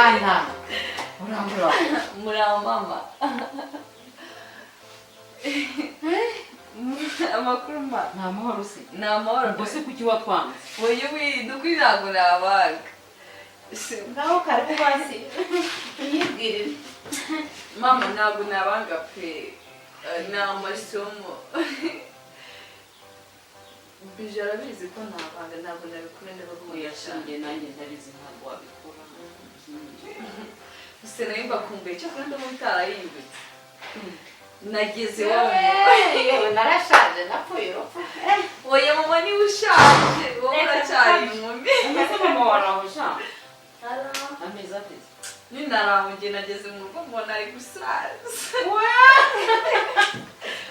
Mwana urangura. Muraho mama. Amakuru ma? Ni amahoro se? Ni amahoro. Ubwo se kuki watwanze? Oya, nukuri ntabwo nabaga. Ngaho karibu basi, unyibwirire. Mama, ntabwo nabanga pe. Ni amasomo. Bije arabizi ko ntabanga, ntabwo nabikora, ndabakunda Oya. Cyane. Shinge nanjye ndabizi, ntabwo wabikora. Gusa nayo mbakumbuye, cyakora ndabona utarahindutse. Nageze iwabo. Yewe, narashaje, napfuye urupfu. Oya mama, niba ushaje wowe uracyari inkumi. Umeze mama waraho sha, amezi ateze. Ninaraho njye nageze mu rugo mbona ari gusaza.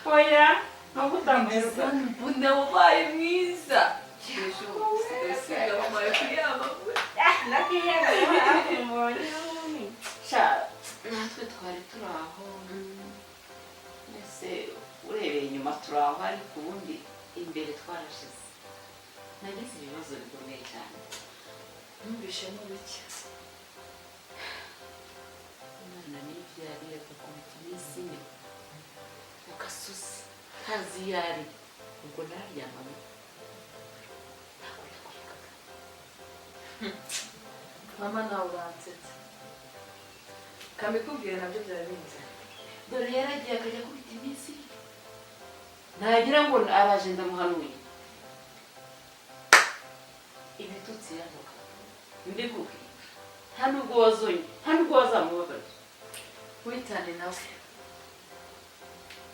Oya, ntabwo utameze. Mbona wabaye mwiza. Ejo usigaye wabaye kuri ya mavuta. Sha, natwe twari turi aho mbese, urebeye inyuma turi aho, ariko ubundi imbere twarashize. Nagize ibibazo bikomeye cyane. Numvishe n'ubuke. Umwana nibyariye agakubita iminsi 4 mu gasozi, ntazi iyo ari. Ubwo nararyamaga, ntabwo nakurekaga. Mama, nawe uransetsa. Kambikubwire, nabyo byari binze. Dore yaragiye akajya akubita iminsi 4, nagira ngo araje ndamuhanuye, ibitutsi yantuka mbikubwiye, nta nubwo wazonye, nta nubwo wazamubabarira. Witane nawe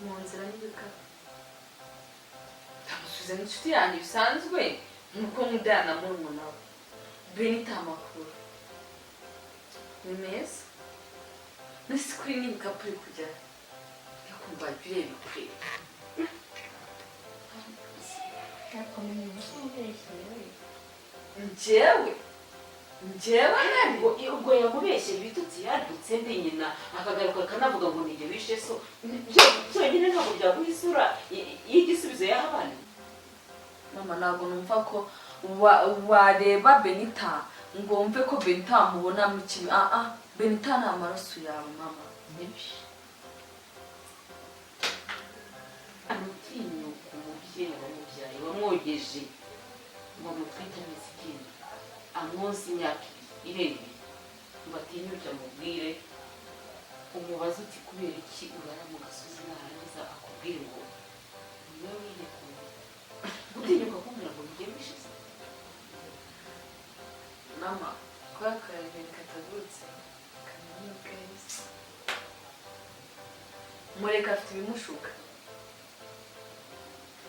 mu nzira n'ibikapu, ndamusubiza n'inshuti yanjye bisanzwe, nuko nkundana na murumuna we Benita. Amakuru ni meza. Nasi kuri n'ibikapu uri kujya yakumva bireba kure. Ariko menya ubeshye. Njyewe Ubwo ubwo yamubeshye ibitutsi yadutse ndi nyina, akagaruka akanavuga ngo nijye wishe so. Byonyine ntabwo byaguha isura y'igisubizo yaha abana. Mama, ntabwo numva ko wareba Benita ngo wumve ko Benita wamubona mu kibi. Ah ah, Benita ni amaraso yawe, mama. Nibyo, aratinyuka umubyeyi wamubyaye, wamwogeje ngo amutwite amezi 9, amwonse imyaka 2 irenga 2, ngo atinyuke amubwire, umubaze uti: "Kubera iki urara mu gasozi?" Narangiza akubwire ngo niwe wiyekuye. Gutinyuka kumbwira ngo bigiye bishize. Mama, kubera akarere katagurutse kamenya ubweza, mureka afite ibimushuka.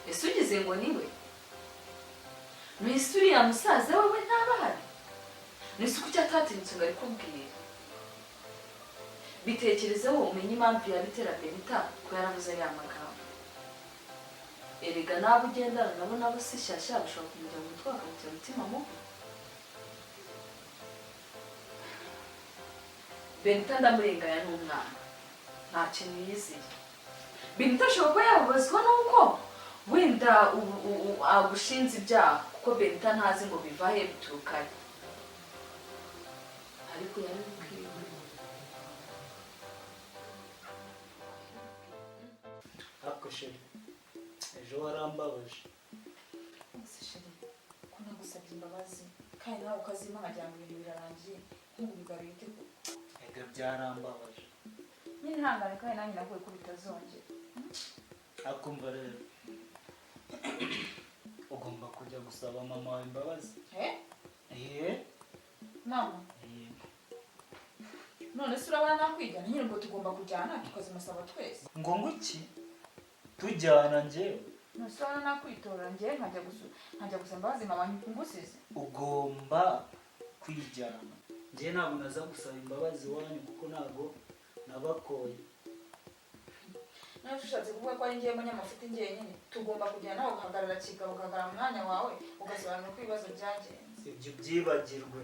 Ese ugize ngo niwe mwese? Uriya musaza we ntaba ahari? Nese kuki atatinyutse ngo arikubwire? Bitekerezeho umenye impamvu yabitera Benita ko yaravuze ariya magambo. Erega n'abo ugendana nabo, nabo si shyashya, bashobora kumujya mu mutwe bakamutera umutima mubi. Benita ndamurenganya, n'umwana nta kintu yiziye. Benita ashobora kuba yababazwa n'uko wenda agushinze ibyaha, kuko Benita ntazi ngo biva he, bituruka he, ariko yarabibwiwe. Ariko chérie, ejo warambabaje. Ese chérie, ko nagusabye imbabazi kandi nawe ukazimpa nkagira ngo ibintu birarangiye, nk'ubu bigaruye ute? Ega byarambabaje. Nyine ihangane, kandi nanjye navuye ko bitazongera. Akumva rero ugomba kujya gusaba mama wawe imbabazi. Eh? Eh. Mama? Eh. None se urabona nakwijyana? Nyine ngo tugomba kujyana tukazimusaba twese. Ngo iki? Tujyana njyewe? None se urabona nakwitora njye nkajya gusaba imbabazi mama ngusize? Ugomba kwijyana. Njyewe ntabwo naza gusaba imbabazi iwanyu kuko ntabwo nabakoye. Nawe ushatse kuvuga ko ari njyewe munyamafuti njyenyine? Tugomba kujyana, nawe ugahagarara kigabo, ugahagarara mu mwanya wawe, ugasobanura uko ibibazo byagenze. Ibyo byibagirwe,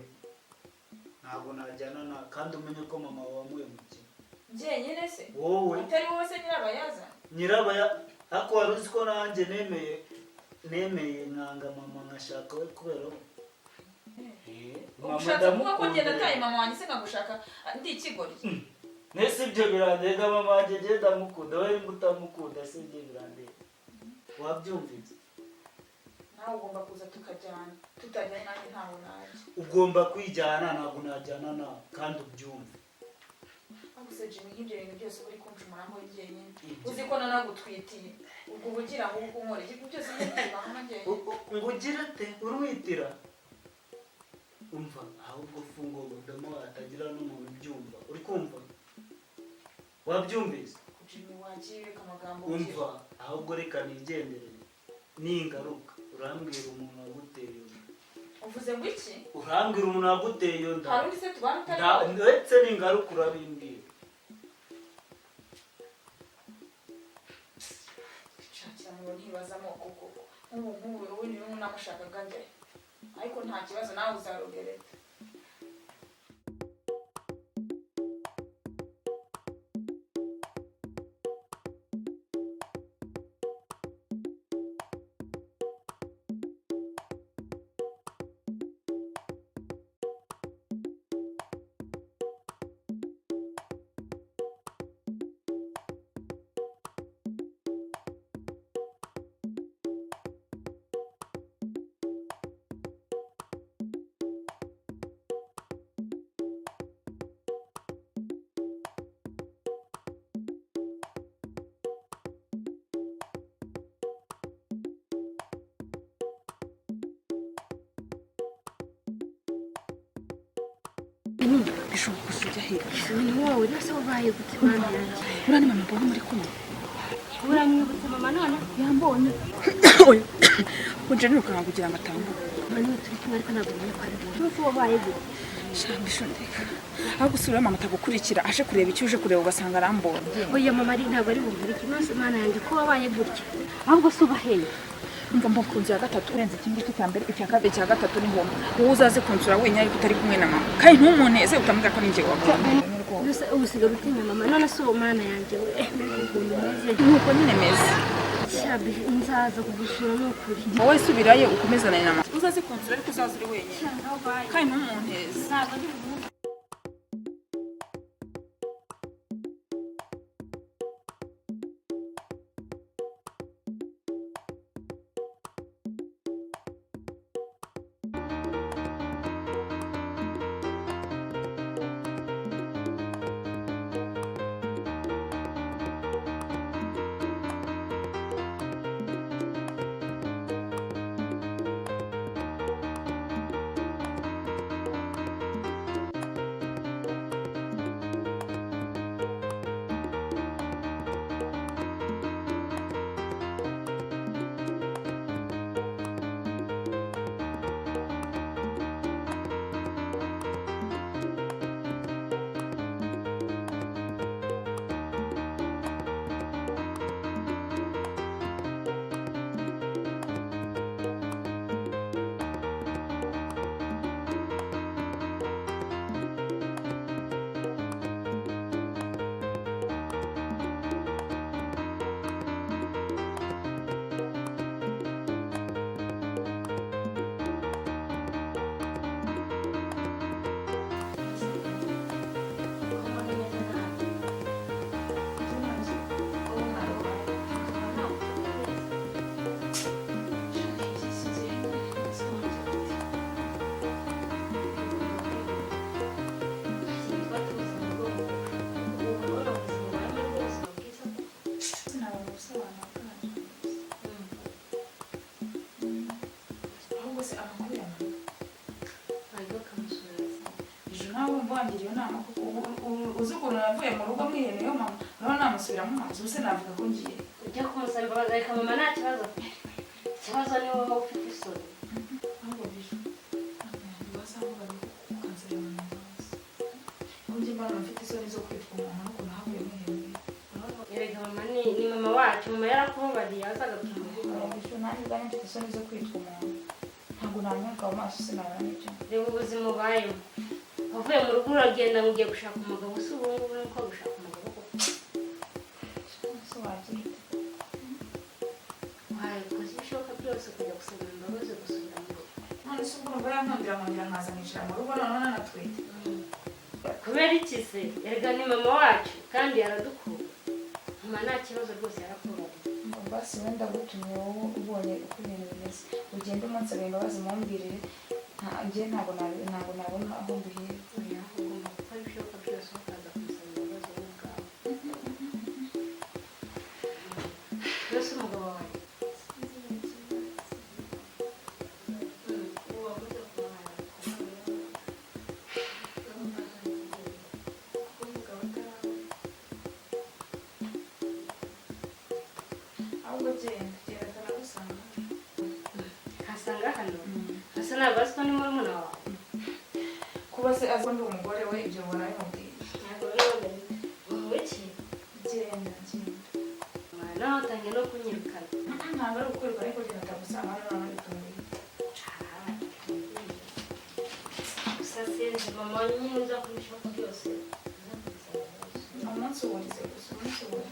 ntabwo najyana na kandi umenye ko mama wawe wamuhemukiye. Njyenyine se? Wowe. Atari wowe se nyirabayazana? Nyirabaya, ariko wari uzi ko nanjye nemeye nkanga mama nkashaka we kubera we? Mama Ushatse kuvuga ko ngenda ndamukunda. ataye mama wanjye se nkagushaka ndi ikigoryi? Nese ibyo birandega? Mama wanjye njye ndamukunda, wowe nimba utamukunda se njye birandega, wabyumvise? Nawe ugomba kuza tukajyana, tutajyana nanjye ntawe najya. Ugomba kwijyana, ntabwo najyana nawe kandi ubyumve. Ahubwo se Jimmy, nk'ibyo bintu byose uba uri kunshumuraho jyenyine, uzi ko nanagutwitiye, ubwo uba ugira ngo unkore ibyo byose nibyo njyenyine? Ngo ugire ute? Urwitira? Umva, ahubwo funga umudomo hatagira n'umuntu ubyumva, uri kumva? Wabyumvise? Jimmy, wagiye ureka amagambo. Umva, ahubwo reka nigendere, ningaruka urambwira umuntu waguteye iyo nda. Uvuze ngo iki? Urambwira umuntu waguteye iyo nda. Hari undi se tubana utari wowe? Ndetse ningaruka urabimbwira. Nshakira ngo ntibaza amoko koko, nk'ubu ubu niwe namushakaga njyayo, ariko nta kibazo, nawe uzarugereta. Bishoboka kujya he? Ni wowe nase wabaye gute, mwana yanjye? Uriya ni mama mbonye muri kumwe. Uramwibutse mama none? Yambonye uje nirukanka kugira ngo atambuke. Mama niwe turi kumwe, ariko ntabwo menya ko ari wowe. Nuse wabaye gute? Shambisho, ndeka aho gusura mama atagukurikira aje kureba icyo uje kureba, ugasanga arambonye. Oya, mama ari ntabwo ari bumurike. Nuse mwana yanjye, ko wabaye gutya, ahubwo se ubaheye? Umva, mba ku nzu ya gatatu, urenze iki ngiki cya mbere, icya kabiri, icya gatatu ni ngomba. Wowe uzaze kunsura wenyine ariko utari kumwe na mama, kandi ntumuneze utamubwira ko ninjye wabonye rwose. Nuse ubu usigaye utinya mama none se? Uwo mwana yanjye we, mbega ukuntu umeze! Nuko nyine meze. Shabi, nzaza kugusura ni ukuri. Wowe subirayo ukomezane na mama, uzaze kunsura ariko uzaze uri wenyine kandi ntumunteze. Ntabwo ari bumurike. Sinabona ubusobanuro bwabyo, ahubwo se amakuru ya mama? Ejo nawe wumva wangira iyo nama kuko uzi ukuntu navuye mu rugo mwiheneyeho mama, urabona namusubiramo amazi? Ubu se navuga ko ngiye? Ujya kumusaba imbabazi, ariko mama nta kibazo afite. Ikibazo ni wowe ufite isoni. Ahubwo bisho wazavuga ngo ukansabira mama imbabazi, ko njye mbona mfite isoni zo kwitwa umuntu n'ukuntu havuye mwiheneyeho. Erega mama ni mama wacu, mama yarakubabariye, azaga tukamuvuga. Bisho, nanjye ubwanjye mfite isoni zo kwitwa umuntu, ntabwo namwereka mu maso, sinabona n'ibyo. Reba ubuzima ubayemo, wavuye mu rugo uragenda ngo ugiye gushaka umugabo, si ubu ngubu ni uko gushaka umugabo koko? Se wagira ute? Wakoze ibishoboka byose kujya gusaba imbabazi, gusubira mu rugo. None None se ubwo urumva yankundira nkongera nkaza nkicara mu rugo noneho nanatwite? Kubera iki se? Erega ni mama wacu kandi yaradukunda. Mama nta kibazo rwose, yarakubariye. Ngo basi wenda gutumye wowe ubonye uko ibintu bimeze, ugende umunsabe imbabazi, mumbwirire. Njye ntabwo nabona aho mbihera. Oya, ugomba gukora ibishoboka byose ukaza kumusaba imbabazi wowe ubwawe. Mbese umugabo wawe? Ubu wabuze kumara. Ahubwo genda, genda atanagusanga. Nkasanga hano asa ntabwo azi ko ni murumuna wawe. Kuba se azi ko ndi umugore we, ibyo mbona bimubwiye. Ntabwo rero wowe iki? Genda, genda. Nawe utangiye no kunyirukana. Ntabwo ari ukwiruka, ariko genda atagusanga hano noneho bitumbiye. Gusa sinzi mama nyine, nzakora ibishoboka byose uza kumusaba imbabazi. Umunsi wurize gusa, umunsi wurize.